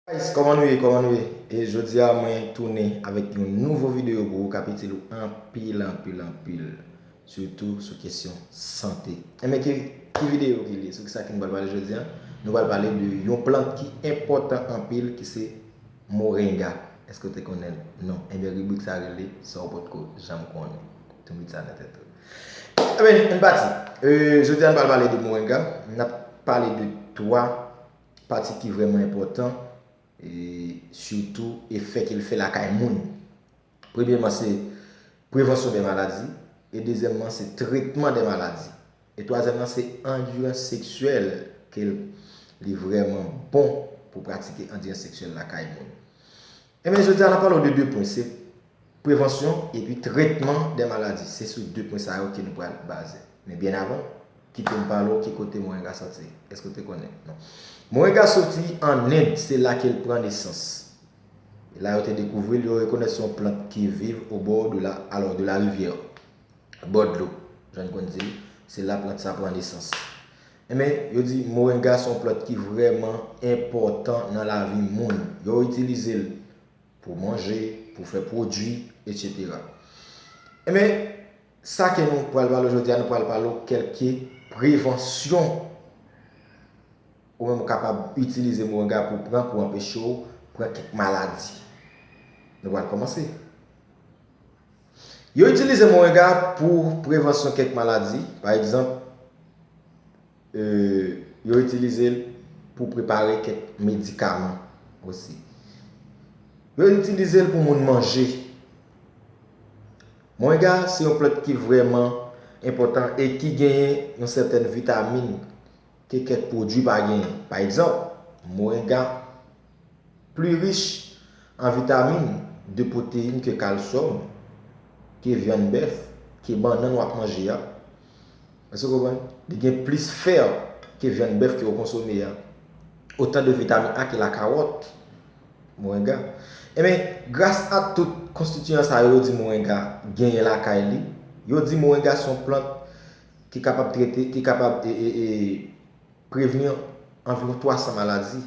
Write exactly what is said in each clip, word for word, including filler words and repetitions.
Guys, kòman nou ye? Kòman nou ye? E jodi a mwen tounen avèk yon nouvo videyo pou ou k ap itil ou anpil, anpil, anpil. Sitou sou kesyon sante. Enben ki, ki videyo ki li ye? Sou kisa ke nou pral pale jodi a? Nou pral pale de yon plant ki enpòtan anpil ki se moringa. Èske w te konnen l? Non. Enben ribrik sa rele sa w potko janm konnen. Tou met sa nan tèt ou. Enben, ann pati. E, jodi a nou pral pale de moringa. N ap pale de twa pati ki vrèman enpòtan, e sitou efè ke l fè lakay moun. Premyèman, se prevansyon dè maladi, e dezyèmman, se tretman dè maladi, e twazyèmman, se andirans seksyèl ke l, li vrèman bon pou pratike andirans seksyèl lakay moun. Enben, jodi a, n ap pale w de de pwen, se prevansyon epi tretman dè maladi. Se sou de pwen sa yo ke nou pral baze. Men byen avan, kite m pale w ki kote moringa sòti. Èske w te konnen? Non. Moringa soti an End, se la ke l pran nesans. E la yo te dekouvri l, yo rekonèt se yon plant ki viv o bò de la, alò, de la rivyè, bò dlo, jan n konn di l, se la plant sa pran nesans. Enben, yo di moringa se yon plant ki vrèman enpòtan nan lavi moun. Yo itilize l pou manje, pou fè pwodui, etsetera. Enben, sa ke nou pral pale w jodi a, nou pral pale w kèlke prevansyon ou menm ou kapab itilize moringa pou pran, pou anpeche w pran kèk maladi. Nou pral kòmanse. Yo itilize moringa pou prevansyon kèk maladi. Pa egzanp, e, yo itilize l pou prepare kèk medikaman osi. Yo itilize l pou moun manje. Moringa se yon plant ki vrèman enpòtan e ki genyen yon sètèn vitamin ke kèk pwodui pa genyen. Pa egzanp, moringa pli rich an vitamin, de pwoteyin ke kalsyòm, ke vyann bèf, ke bannann w ap manje a. Èske w konprann? Li gen plis fè ke vyann bèf ke w konsome a. Otan de vitamin A ke lakawòt, moringa. Enben, gras a tout konstitiyan sa yo, yo di moringa genyen lakay li. Yo di moringa se yon plant ki kapab trete, ki kapab, e, e, e, prevni anviwon twa san maladi.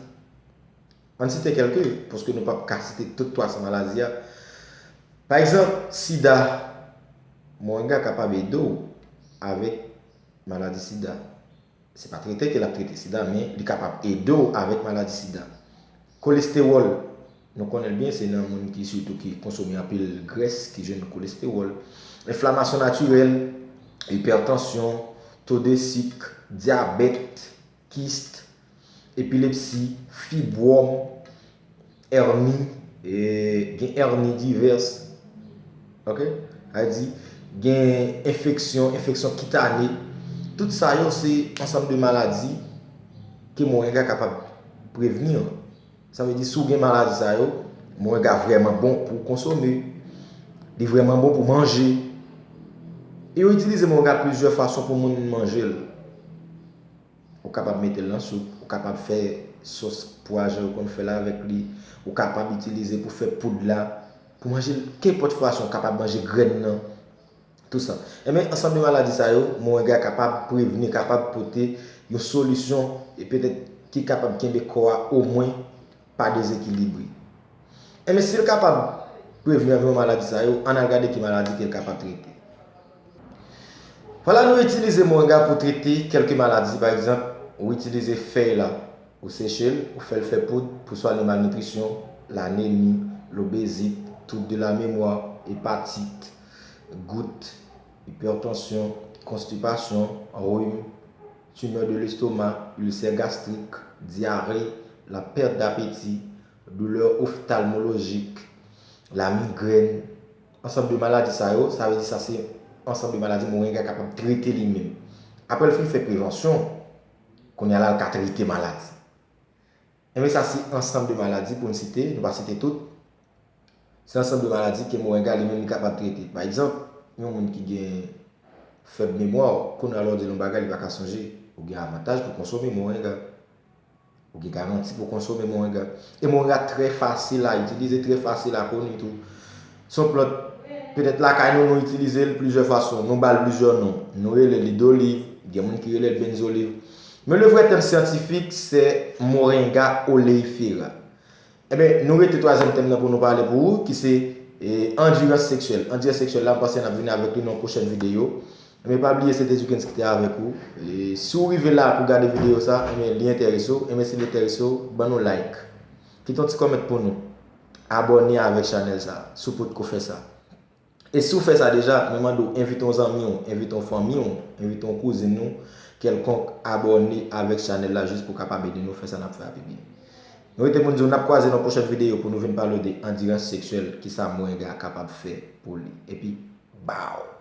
Ann site kèlke, paske nou p ap ka site tout twa san maladi a. Pa egzanp, sida, moringa kapab ede w avèk maladi sida. Se pa trete ke l ap trete sida, men li kapab ede w avèk maladi sida. Kolestewòl, nou konnen l byen, se nan moun ki sitou ki konsome anpil grès ki jwenn kolestewòl. Enflamasyon natirèl, ipètansyon, to de sik, dyabèt, kis, epilepsi, fibwòm, èni, e, gen èni divès. Oke? Sa vle di, gen enfeksyon, enfeksyon kitane. Tout sa yo se ansanm de maladi ke moringa kapab prevni. Sa vle di, si w gen maladi sa yo, moringa vrèman bon pou w konsome. Li vrèman bon pou manje. E yo itilize moringa plizyè fason pou moun manje l. Ou kapab mete l nan soup, ou kapab fè sòs pwa jan yo konn fè l avèk li, ou kapab itilize pou fè poud la, pou manje l kenpòt fason, ou kapab manje grenn nan, tou sa. Enben, ansanm de maladi sa yo, moringa kapab prevni, kapab pote yon solisyon, e petèt ki kapab kenbe kò a omwen pa dezekilibre. Enben, si l kapab prevni anviwon maladi sa yo, ann al gade ki maladi ke l kapab trete. Vwala, nou itilize moringa pou trete kèlke maladi. Pa egzanp, ou itilize fèy la, ou seche l, ou fè l fè poud pou swanye malnitrisyon, lanemi, lobezit, twoub de la memwa, epatit, gout, ipètansyon, konstipasyon, rim, timè de lestoma, ilsè gastrik, dyare, la pèt dapeti, doulè oftalmolojik, la migrèn, ansanm de maladi sa yo, sa vle di sa se ansanm de maladi moringa kapab trete li menm. Apre l fin fè prevansyon, kounye a la l ka trete maladi. Enben sa se ansanm de maladi pou n site, nou pa site tout. Se ansanm de maladi ke moringa li menm li kapab trete. Pa egzanp, yon moun ki gen fèb memwa, kounye a lè w di l yon bagay li pa ka sonje, ou gen avantaj pou konsome moringa. Ou gen garanti pou konsome moringa. E moringa trè fasil a itilize, trè fasil a koni tou. Se yon plant, petèt lakay nou, nou itilize l plizyè fason. Nou ba l plizyè non. Nou rele li doliv, gen moun ki rele l benzoliv. Men le vrè tèm syantifik, se moringa oleifera. Ebyen, nou rete twazyèm tèm nan pou nou pale pou ou, ki se e, andirans seksyèl. Andirans seksyèl la, m panse n ap vini avèk li nan yon pwochèn videyo. Ebyen, pa bliye, se te Dukens ki te avèk ou. E, si w rive la pou gade videyo sa, ebyen, li enterese w. Ebyen, si li enterese w, ban nou like. Kite yon ti kòmant pou nou. Abòne avèk chanèl sa, si w potko fè sa. E si w fè sa deja, mwen mande w envite yon zanmi w, envite yon fanmi w, envite yon kouzin nou, kèlkonk abòne avèk chanèl la jis pou w kapab ede nou fè sa n ap fè a pi byen. Nou rete pou n di w n ap kwaze nan pwochèn videyo pou nou vin pale w de andirans seksyèl, kisa mwen kapab fè pou li. Epi, baw!